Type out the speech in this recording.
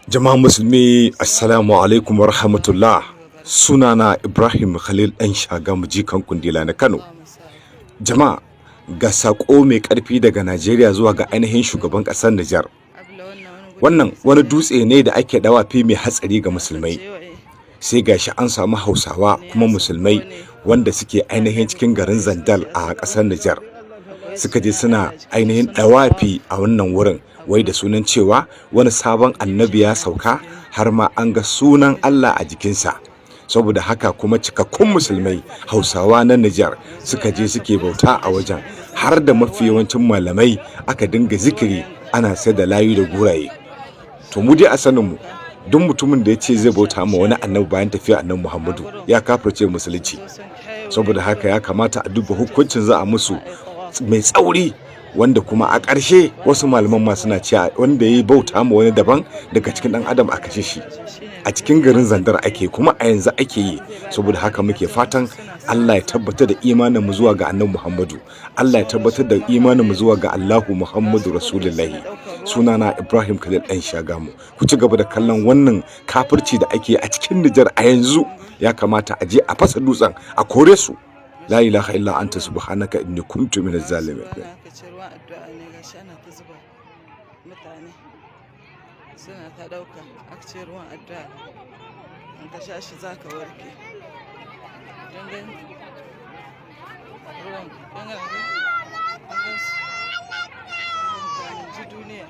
Jama'a musulmi, assalamu alaikum wa rahmatullah. Sunana Ibrahim Khalil ɗan Shagamu, jikan Kundila na Kano. Jama'a, ga saƙo mai ƙarfi daga Najeriya zuwa ga ainihin shugaban ƙasar Nijar. Wannan wani dutse ne da ake dawafi mai hatsari ga musulmai. Sai gashi an samu Hausawa kuma musulmai wanda suke ainihin cikin garin Zandar a ƙasar Nijar. Suka je suna ainihin dawafi a wannan wurin, wai da sunan cewa wani sabon annabi ya sauka, har ma an ga sunan Allah a jikinsa. Saboda haka kuma cikakkun musulmai Hausawa na Nijar suka je suke bauta a wajen, har da mafi yawancin malamai, aka dinga zikiri, ana sai da layu da guraye. To mu dai a saninmu, duk mutumin da ya ce zai bauta ma wani annabi bayan tafiya annabi Muhammadu, ya kafirce musulunci. Saboda haka ya kamata a duba hukuncin za a musu mai tsauri, wanda kuma a ƙarshe wasu malaman ma suna cewa wanda ya yi bauta ma wani daban daga cikin ɗan adam, a kashe shi. A cikin garin Zandar ake, kuma a yanzu ake yi. Saboda haka muke fatan Allah ya tabbatar da imanin mu zuwa ga annabi Muhammadu, Allah ya tabbatar da imanin mu zuwa ga Allahu Muhammadu Rasulullahi. Sunana Ibrahim Khalil ɗan Shagamu. Ku ci gaba da kallon wannan kafirci da ake a cikin Nijar a yanzu. Ya kamata a je a fasa dutsen, a kore su. La ilaha illa anta, subhanaka inni kuntu minaz zalimin. Aka ce ruwan addu'a ne, gashi ana ta zuba, mutane suna ta ɗauka. Aka ce ruwan addu'a, in ka sha shi za ka warke. Don gani ruwan, kun gani, kun gan su mutane ji duniya.